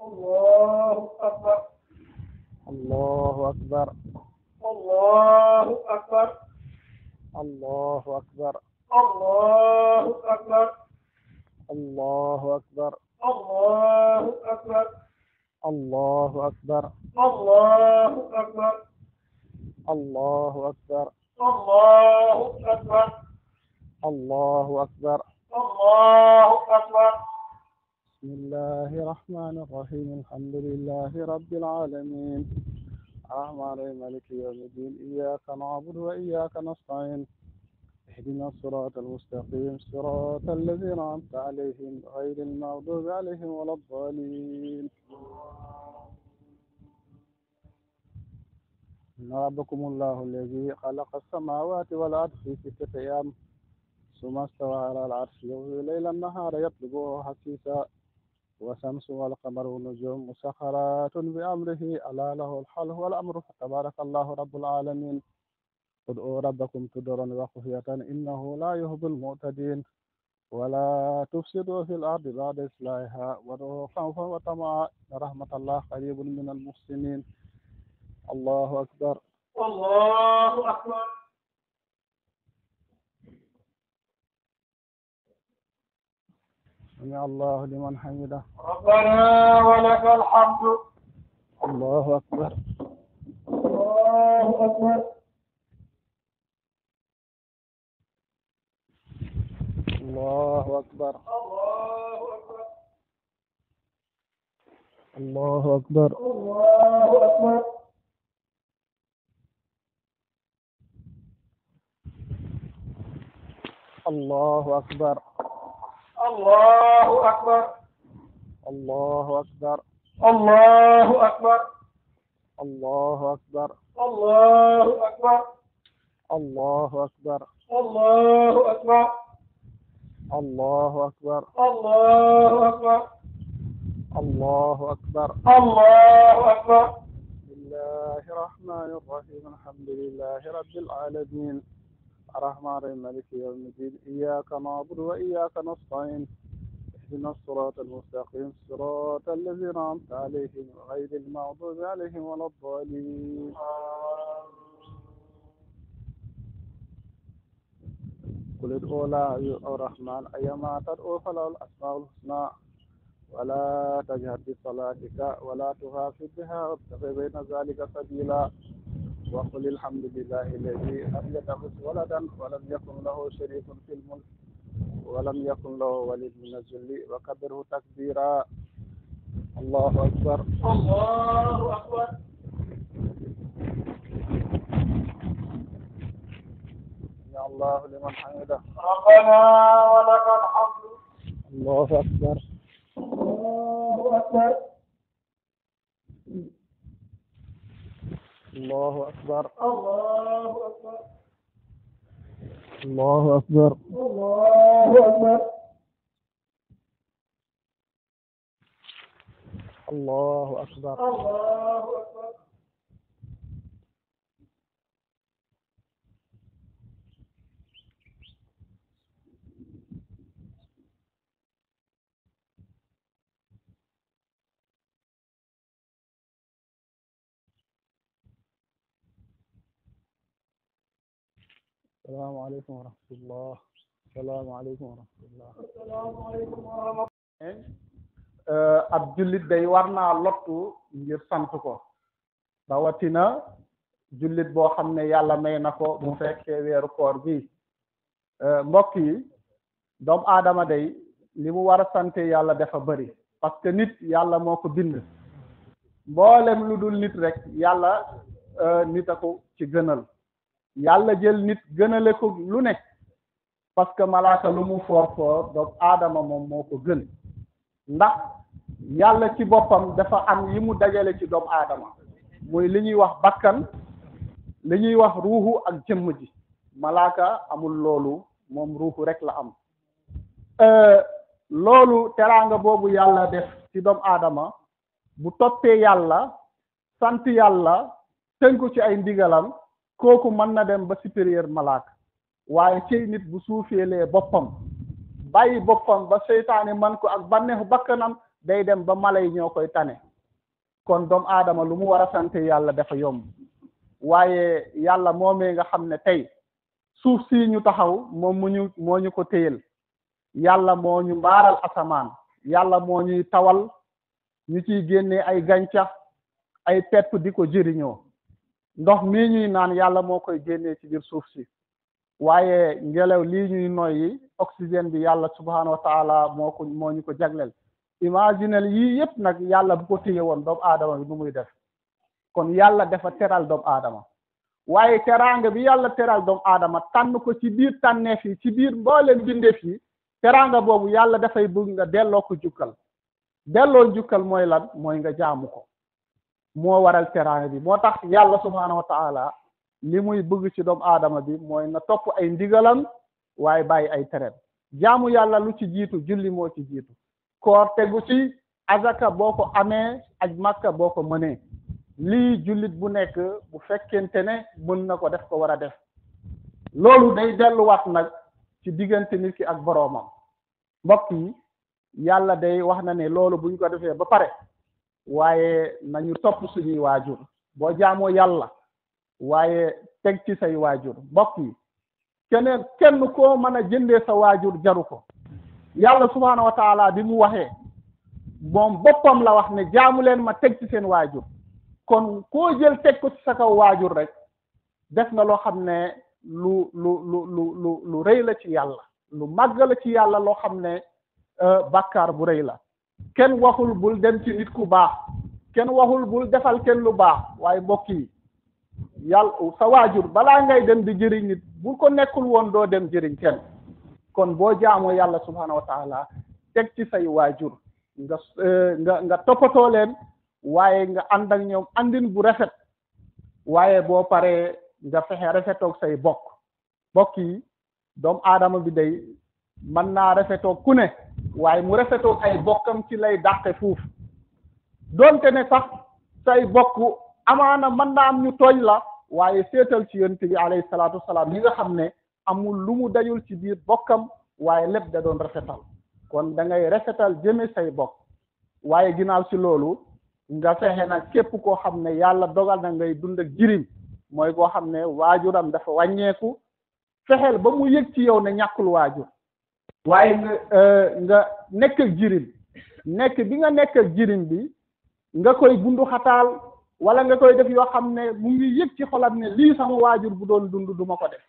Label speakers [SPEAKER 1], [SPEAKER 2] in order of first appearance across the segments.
[SPEAKER 1] الله أكبر
[SPEAKER 2] الله أكبر
[SPEAKER 1] الله أكبر
[SPEAKER 2] الله أكبر
[SPEAKER 1] الله أكبر
[SPEAKER 2] الله أكبر
[SPEAKER 1] الله أكبر
[SPEAKER 2] الله أكبر
[SPEAKER 1] الله أكبر
[SPEAKER 2] الله أكبر
[SPEAKER 1] الله أكبر
[SPEAKER 2] الله أكبر
[SPEAKER 1] الله أكبر
[SPEAKER 2] بسم الله الرحمن الرحيم الحمد لله رب العالمين الرحمن الرحيم مالك يوم الدين إياك نعبد وإياك نستعين اهدنا الصراط المستقيم صراط الذين أنعمت عليهم غير المغضوب عليهم ولا الضالين إن ربكم الله الذي خلق السماوات والأرض في 6 أيام ثم استوى على العرش يغشي الليل النهار يطلبه حثيثا والشمس والقمر والنجوم مسخرات بأمره ألا له الحل والأمر تبارك الله رب العالمين ادعوا ربكم تضرعا وخفية إنه لا يحب المعتدين ولا تفسدوا في الأرض بعد إصلاحها وادعوه خوفا وطمعا إن رحمة الله قريب من المحسنين الله أكبر
[SPEAKER 1] الله أكبر
[SPEAKER 2] سمع الله لمن حمده
[SPEAKER 1] ربنا ولك الحمد
[SPEAKER 2] الله أكبر
[SPEAKER 1] الله أكبر
[SPEAKER 2] الله أكبر
[SPEAKER 1] الله
[SPEAKER 2] الله
[SPEAKER 1] أكبر
[SPEAKER 2] أكبر
[SPEAKER 1] الله أكبر
[SPEAKER 2] الله أكبر
[SPEAKER 1] الله أكبر
[SPEAKER 2] الله أكبر
[SPEAKER 1] الله أكبر
[SPEAKER 2] الله أكبر
[SPEAKER 1] الله أكبر
[SPEAKER 2] الله أكبر
[SPEAKER 1] الله أكبر
[SPEAKER 2] الله أكبر
[SPEAKER 1] الله أكبر
[SPEAKER 2] الله أكبر
[SPEAKER 1] الله أكبر
[SPEAKER 2] بسم الله الرحمن الرحيم الحمد لله رب العالمين الرحمن الرحيم مالك يوم الدين إياك نعبد وإياك نستعين اهدنا الصراط المستقيم صراط الذين أنعمت عليهم غير المغضوب عليهم ولا الضالين قل ادعوا الله أو الرحمن أيما تدعوا فله الأسماء الحسنى ولا تجهر بصلاتك ولا تخافت بها وابتغ بين ذلك سبيلا وقل الحمد لله الذي لم يتخذ ولدا ولم يكن له شريك في الملك ولم يكن له ولي من الذل وكبره تكبيرا الله أكبر
[SPEAKER 1] الله أكبر
[SPEAKER 2] يا الله لمن حمده
[SPEAKER 1] ربنا ولك الحمد
[SPEAKER 2] الله أكبر
[SPEAKER 1] الله أكبر
[SPEAKER 2] الله أكبر
[SPEAKER 1] الله أكبر
[SPEAKER 2] الله أكبر
[SPEAKER 1] الله أكبر
[SPEAKER 2] الله أكبر
[SPEAKER 1] الله أكبر
[SPEAKER 2] السلام عليكم ورحمة الله السلام عليكم ورحمة الله
[SPEAKER 1] السلام عليكم ورحمة
[SPEAKER 2] ab jullit day war naa lottu ngir sant ko rawatina jullit boo xam ne yàlla may na ko mu fekkee weeru koor bi mbokk yi doomu aadama day li mu war a sante yàlla dafa bari parce que nit yàlla moo ko bind mboolem lu dul nit rek yàlla nit a ko ci gënal yàlla jël nit gënale ko lu nekk parce que malaaka lu mu foor foor doomu aadama moom moo ko gën ndax yàlla ci boppam dafa am yi mu dajale ci doomu aadama muy li ñuy wax bakkan li ñuy wax ruuxu ak jëmm ji malaaka amul loolu moom ruuxu rek la am loolu teraanga boobu yàlla def ci doomu aadama bu toppee yàlla sant yàlla tënku ci ay ndigalam kooku mën na dem ba supérieur malaaka waaye ci nit bu suufeelee boppam bàyyi boppam ba seytaane man ko ak bànneexu bakkanam day dem ba mala yi ñoo koy tane kon doomu aadama lu mu war a sant yàlla dafa yomb waaye yàlla moomee nga xam ne tey suuf si ñu taxaw moom moo ñu ko téyel yàlla moo ñu mbaaral asamaan yàlla moo ñuy tawal ñu ciy génnee ay gàncax ay pepp di ko jëriñoo ndox mii ñuy naan yàlla moo koy génnee ci biir suuf si waaye ngelaw lii ñuy noyyi oxygène bi yàlla subhanahu wa taala moo ñu ko jagleel imaginel yii yëpp nag yàlla bu ko téye woon doomu aadama bi nu muy def kon yàlla dafa teral doomu aadama waaye teraanga bi yàlla teral doomu aadama tànn ko ci biir tànneef yi ci biir mbooleem bindeef yi teraanga boobu yàlla dafay bëgg nga delloo ko jukkal delloo jukkal mooy lan mooy nga jaamu ko moo waral teraanga bi moo tax yàlla subhanahu wa taala li muy bëgg ci doomu aadama bi mooy na topp ay ndigalam waaye bàyyi ay tereem jaamu yàlla lu ci jiitu julli moo ci jiitu koor tegu ci azaka boo ko amee aj makka boo ko mënee lii jullit bu nekk bu fekkente ne mën na ko def ko war a def loolu day delluwaat nag ci diggante nit ki ak boroomam mbokk yi yàlla day wax na ne loolu buñ ko defee ba pare waaye nañu topp suñuy waajur boo jaamoo yàlla waaye teg ci say waajur mbokk yi kenn koo mën a jëndee sa waajur jaru ko yàlla subhaanahu wa taala bi mu waxee moom boppam la wax ne jaamu leen ma teg ci seen waajur kon koo jël teg ko ci sa kaw waajur rek def nga loo xam ne lu rëy la ci yàlla lu màgg la ci yàlla loo xam ne bàkkaar bu rëy la kenn waxul bul dem ci nit ku baax kenn waxul bul defal kenn lu baax waaye mbokk yi yàlla sa waajur balaa ngay dem di jëriñ nit bu ko nekkul woon doo dem jëriñ kenn kon boo jaamoo yàlla subhaanahu wa taala teg ci say waajur nga toppatoo leen waaye nga ànd ak ñoom àndin bu rafet waaye boo paree nga fexe rafetoog say bokk yi doomu aadama bi day mën naa rafetoog ku ne waaye mu rafetoog ay bokkam ci lay dàqe fuuf doonte ne sax say bokk amaana mën naa am ñu tooñ la waaye seetal ci yonent bi alayhi salaatu wasalaam yi nga xam ne amul lu mu dajul ci biir bokkam waaye lépp da doon rafetal kon da ngay rafetal jëme say bokk waaye ginnaaw si loolu nga fexe nag képp koo xam ne yàlla dogal na ngay dund ak jirim mooy koo xam ne waajuram dafa wàññeeku fexeel ba mu yëg ci yow ne ñàkkul waajur waaye nga nekk ak jirim nekk bi nga nekk ak jirim bi nga koy bundu xataal wala nga koy def yoo xam ne mu ngi yëg ci xolam ne lii sama waajur bu doon dund du ma ko def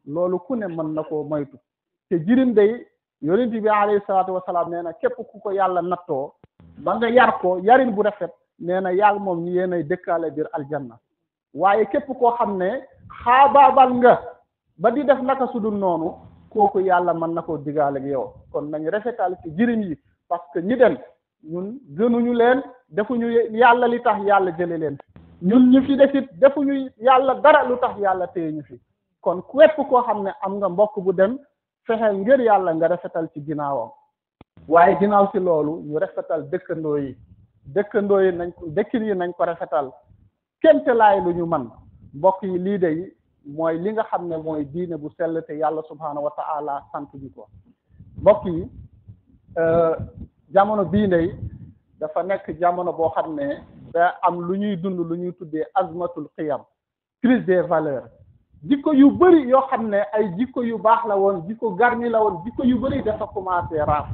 [SPEAKER 2] loolu ku ne mën na koo moytu te jirim day yonent bi alayhi salaatu wasalaam nee na képp ku ko yàlla nattoo ba nga yar ko yarin bu rafet nee na yàlla moom ñu yéenay dëkkaale biir aljanna waaye képp koo xam ne xaabaabal nga ba di def naka sudul noonu kooku yàlla mën na koo digaale ak yow kon nañ rafetal ci jirim yi parce que ñi dem ñun gënuñu leen defuñu yàlla li tax yàlla jële leen ñun ñu fi defit defuñu yàlla dara lu tax yàlla téye ñu fi kon képp koo xam ne am nga mbokk bu dem fexeel ngir yàlla nga rafetal ci ginnaawam waaye ginnaaw si loolu ñu rafetal dëkkandoo yi nañ ko dëkkin yi nañ ko rafetal kémtalaay lu ñu man mbokk yi lii de mooy li nga xam ne mooy diine bu sell te yàlla subhaanahu wa ta'ala sant bi ko mbokk yi jamono bii ndey dafa nekk jamono boo xam ne da am lu ñuy dund lu ñuy tuddee azmatul qiyam crise des valeurs jikko yu bëri yoo xam ne ay jikko yu baax la woon jikko garni la woon jikko yu bëri dafa commencé raaf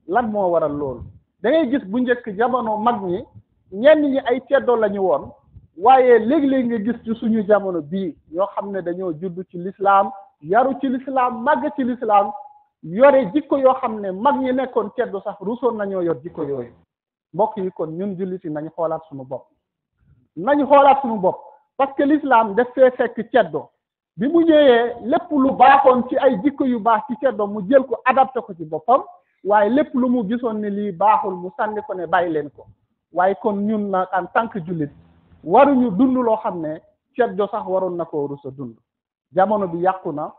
[SPEAKER 2] lan moo waral loolu da ngay gis bu njëkk jamono mag ñi ñenn ñi ay ceddo la ñu woon waaye léegi-léegi nga gis ci suñu jamono bii ñoo xam ne dañoo judd ci lislaam yaru ci lislaam màgg ci lislaam yore jikko yoo xam ne mag ñi nekkoon ceddo sax rusoon nañoo yor jikko yooyu mbokk yi kon ñun jullit yi nañ xoolaat suñu bopp parce que l'islam daf fee fekk ceddo bi mu ñëwee lépp lu baaxoon ci ay jikko yu baax ci ceddo mu jël ko adapté ko ci boppam waaye lépp lu mu gisoon ne lii baaxul mu sànni ko ne bàyyi leen ko waaye kon ñun nag en tant que jullit waruñu dund loo xam ne ceddo sax waroon na koo rus a dund jamono bi yàqu na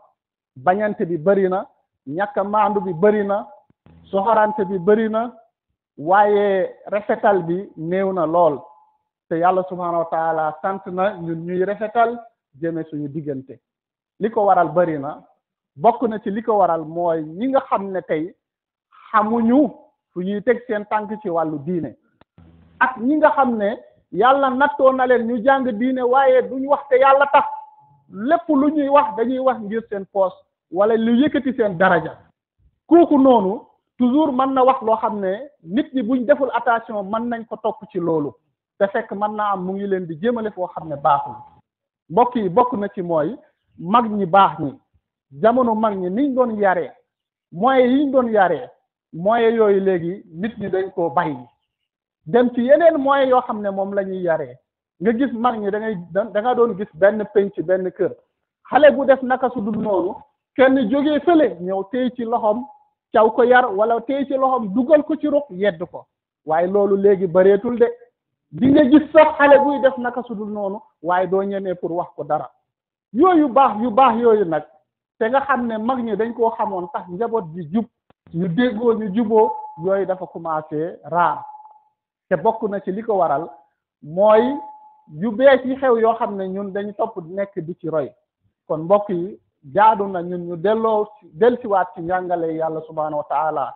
[SPEAKER 2] bañante bi bëri na ñàkk a maandu bi bëri na soxorante bi bëri na waaye rafetal bi néew na lool te yàlla subhaanahu wa taala sant na ñun ñuy rafetal jëme suñu diggante li ko waral bëri na bokk na ci li ko waral mooy ñi nga xam ne tey fu ñuy teg seen tànk ci wàllu diine ak ñi nga xam ne yàlla nattoo na leen ñu jàng diine waaye duñ wax te yàlla tax lépp lu ñuy wax dañuy wax ngir seen poos wala lu yëkkati seen daraja kooku noonu toujours mën na wax loo xam ne nit ñi buñ deful attention mën nañ ko topp ci loolu te fekk mën naa am mu ngi leen di jéemale foo xam ne baaxul mbokk yi bokk na ci mooy mag ñi baax ñi jamono mag ñi niñ doon yaree moyens yiñ doon yaree moyens yooyu léegi nit ñi dañ koo bàyyi dem ci yeneen moyens yoo xam ne moom la ñuy yaree nga gis mag ñi da nga doon gis benn penc benn kër xale bu def naka su dul noonu kenn jógee fële ñëw téy ci loxoom caw ko yar wala téy ci loxoom dugal ko ci ruq yedd ko waaye loolu léegi bareetul de di nga gis sax xale buy def naka su dul noonu waaye doo ñemee pour wax ko dara yu baax yooyu nag te nga xam ne mag ñi dañ koo xamoon tax njaboot ji jub ñu déggoo ñu juboo yooyu dafa commencé raar te bokk na ci li ko waral mooy yu bees yi xew yoo xam ne ñun dañu topp nekk di ci roy kon mbokk yi jaadu na ñun ñu dellusiwaat ci njàngale yàlla subhaanahu wa taala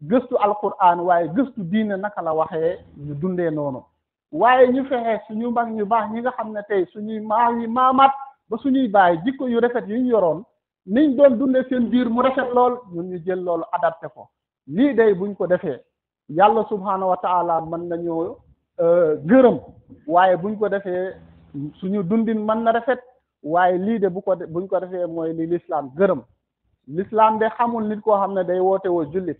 [SPEAKER 2] gëstu alquran waaye gëstu diine naka la waxee ñu dundee noonu waaye ñu fexe suñu mag ñu baax ñi nga xam ne tey suñuy maam yi maamaat ba suñuy baay jikko yu rafet yu ñu yoroon niñ doon dundee seen biir mu rafet lool ñun ñu jël loolu adapté ko lii day buñ ko defee yàlla subhaanahu wa taala mën nañoo gërëm waaye buñ ko defee suñu dundin mën na rafet waaye lii de buñ ko defee mooy li l'islam gërëm l'islam de xamul nit koo xam ne day woote woo jullit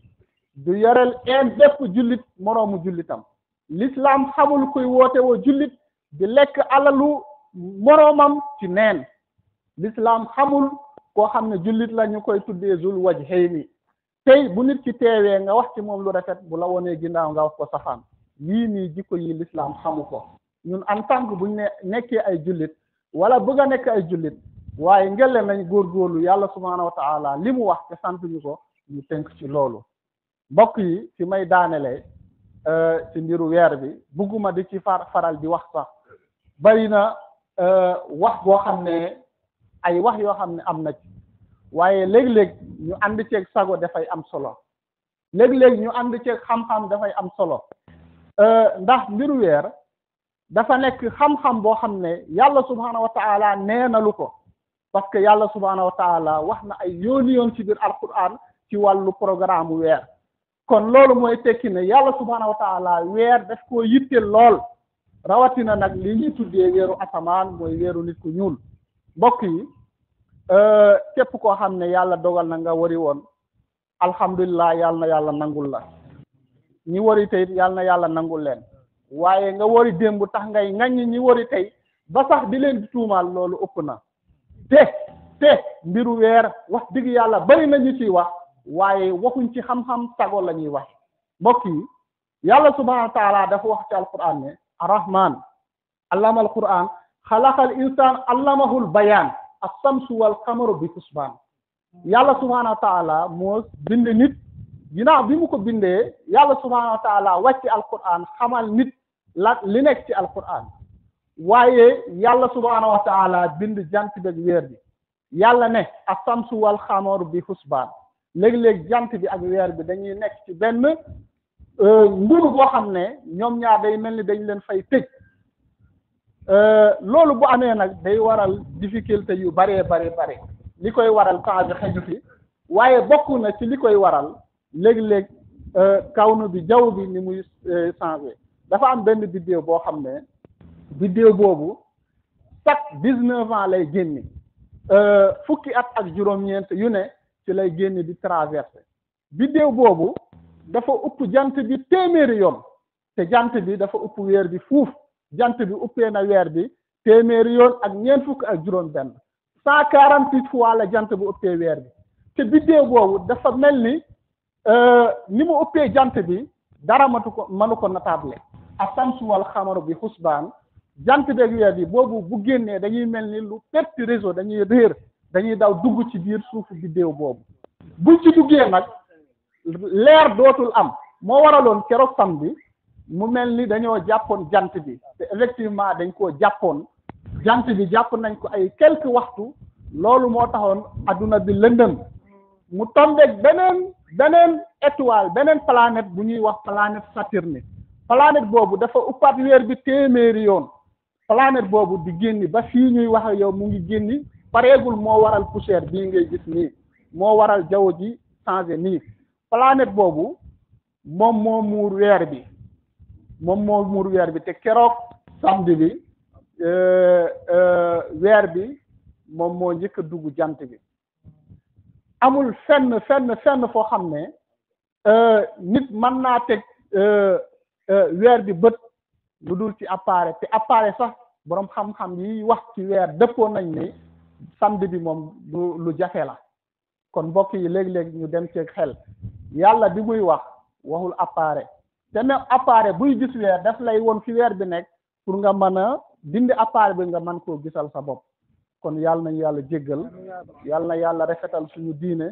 [SPEAKER 2] du yoreel bépp jullit moroomu jullitam l'islam xamul kuy woote woo jullit di lekk alalu moroomam ci neen l'islam xamul koo xam ne jullit la ñu koy tuddee zul wajhayni tey bu nit ci teewee nga wax ci moom lu rafet bu la wonee ginnaaw nga wax ko safaan lii nii jikko yi l'islam xamu ko ñun en tant que buñ nekkee ay jullit wala bëgg a nekk ay jullit waaye ngelle nañ góorgóorlu yàlla subhaanahu wa taala li mu wax te sant ñu ko ñu tënk ci loolu mbokk yi fi may daanelee ci mbiru weer bi bugguma di ci faral di wax sax bari na wax boo xam ne ay wax yoo xam ne am na ci waaye léeg-léeg ñu ànd ceeg sago dafay am solo léeg-léeg ñu ànd ceeg xam-xam dafay am solo ndax mbiru weer dafa nekk xam-xam boo xam ne yàlla subhaanahu wa taala neenalu ko parce que yàlla subhaanahu wa taala wax na ay yoon ci biir alquran ci wàllu programme weer kon loolu mooy tekki ne yàlla subhaanahu wa taala weer daf koo yitteel lool rawatina nag li ñuy tuddee weeru asamaan mooy weeru nit ku ñuul mbokk yi képp koo xam ne yàlla dogal na nga wari woon alhamdulilah yàlla na yàlla nangul la ñi wari tey yàlla na yàlla nangul leen waaye nga wari démb tax ngay ŋaññi ñi wari tey ba sax di leen di tuumaal loolu ëpp na te mbiru weer wax dëgg yàlla bari na ñu ciy wax waaye waxuñ ci xam-xam sago la ñuy wax mbokk yi yàlla subhanahu wa taala dafa wax ci alquran ne arrahman allama alquran xalaqal insaan allamahul bayaan as-samsu wal qamaru bi husbaan yàlla subhanahu wa taala moo bind nit ginnaaw bi mu ko bindee yàlla subhanahu wa taala wàcc alquran xamal nit li nekk ci alquran waaye yàlla subhanahu wa taala bind jant bi ak weer bi yàlla ne as-samsu wal qamaru bi husbaan léegi-léegi jant bi ak weer bi dañuy nekk ci benn mburu boo xam ne ñoom ñaar day mel ni dañ leen fay tëj loolu bu amee nag day waral difficulté yu bare li koy waral temps bi xeju fi waaye bokk na ci li koy waral léegi-léeg kawnu bi jaww bi ni muy changé dafa am benn biddéew boo xam ne biddéew boobu chaque 19 ans lay génni fukki at ak juróom-ñeent yu ne ci lay génn di traversé biddéew boobu dafa upp jant bi téeméeri yoon te jant bi dafa upp weer bi fuuf jant bi uppee na weer bi téeméeri yoon ak ñeent fukk ak juróom benn 148 fois la jant bi uppee weer bi te biddéew boobu dafa mel ni mu uppee jant bi dara mënu ko natable as-samsu wal qamaru bi husbaan jant bi ak weer bi boobu bu génnee dañuy mel ni lu perte réseau dañuy réer dañuy daw dugg ci biir suufu biddéew boobu buñ ci duggee nag leer dootul am moo waraloon keroog samedi mu mel ni dañoo jàppoon jant bi te effectivement dañ koo jàppoon jant bi jàpp nañ ko ay quelques waxtu loolu moo taxoon adduna bi lëndëm mu tombeeg beneen beneen étoile beneen planète bu ñuy wax planète Saturne planète boobu dafa uppaat weer bi téeméeri yoon planète boobu di génni ba fii ñuy wax ak yow mu ngi génni pareegul moo waral poussière bii ngay gis nii moo waral jaww ji changé nii planète boobu moom moo muur weer bi te keroog samedi bi weer bi moom moo njëkk a dugg jant bi amul fenn foo xam ne nit mën naa teg weer bi bët lu dul ci appareil te appareil sax boroom xam-xam yi wax ci weer dëppoo nañ ni samedi bi moom lu jafe la kon mbokk yi léeg-léeg ñu dem ci xel yàlla bi muy wax waxul appareil te même appareil buy gis weer daf lay woon fi weer bi nekk pour nga mën a dindi appareil bi nga mën koo gisal sa bopp kon yàlla nañu yàlla jéggal yàlla na yàlla rafetal suñu diine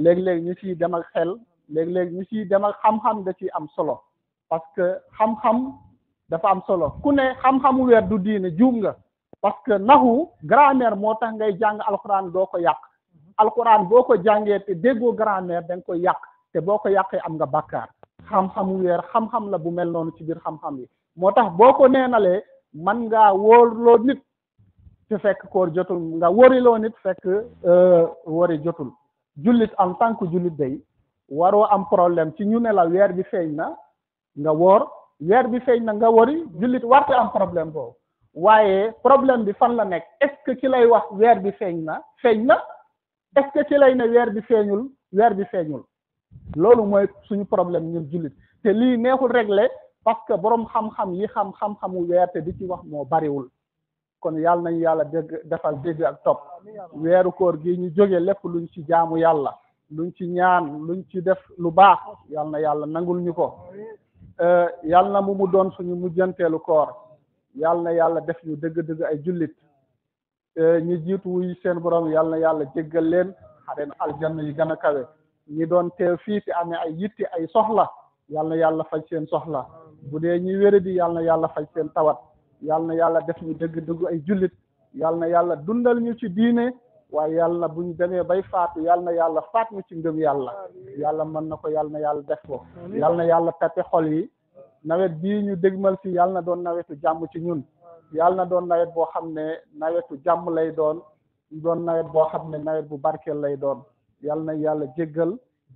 [SPEAKER 2] léeg-léeg ñu ciy dem ak xel léeg-léeg ñu ciy dem ak xam-xam da ciy am solo parce que xam-xam dafa am solo ku ne xam-xamu weer du diine juum nga parce que naxu grammaire moo tax ngay jàng alxuraan doo ko yàq alxuraan boo ko jàngee te déggoo grammaire da nga koy yàq te boo ko yàqee am nga bàkkaar xam-xamu weer xam-xam la bu mel noonu ci biir xam-xam yi moo tax boo ko neenalee man ngaa wóorloo nit te fekk koor jotul nga wóoriloo nit fekk wóori jotul jullit en tant que jullit day waroo am problème ci ñu ne la weer bi feeñ na nga woor weer bi feeñ na nga wori jullit warte am problème boobu waaye problème bi fan la nekk est-ce que ci lay wax weer bi feeñ na est-ce que ci lay ne weer bi feeñul loolu mooy suñu problème ñun jullit te lii neexul régler parce que boroom xam-xam yi xam-xamu weer te di ci wax moo bariwul kon yàlla nañu yàlla defal dégg ak topp weeru koor gi ñu jóge lépp luñ ci jaamu yàlla luñ ci ñaan luñ ci def lu baax yàlla na yàlla nangul ñu ko yàlla na mu doon suñu mujjanteelu koor yàlla na yàlla def ñu dëgg-dëgg ay jullit ñi jiitu wuy seen borom yàlla na yàlla jéggal leen xareen aljanna yi gën a kawe ñi doon teew fii te amee ay yitti ay soxla yàlla na yàlla faj seen soxla bu dee ñi wéradi yàlla na yàlla faj seen tawat yàlla na yàlla def ñu dëgg-dëgg ay jullit yàlla na yàlla dundal ñu ci diine waaye yàlla bu ñu demee bay faatu yàlla na yàlla faat ñu ci ngëm yàlla yàlla mën na ko yàlla na yàlla def ko yàlla na yàlla tappe xol yi nawet bii ñu dégmal si yàlla na doon nawetu jàmm ci ñun yàlla na doon nawet boo xam ne nawetu jàmm lay doon nawet boo xam ne nawet bu barkeel lay doon yàlla na yàlla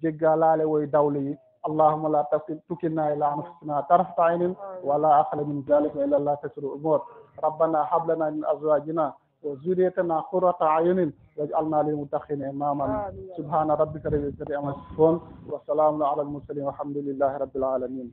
[SPEAKER 2] jéggalaale woy dawlu yi allahumma la tukilna ila anfusina tarfata aynin wala aqala min zalika illa la tasru umur rabbana hab lana min azwajina wa zurriyatina qurrata ayunin waj'alna lil muttaqina imaman subhana rabbika rabbil izzati amma yasifun wa salamun ala al mursalin walhamdulillahi rabbil alamin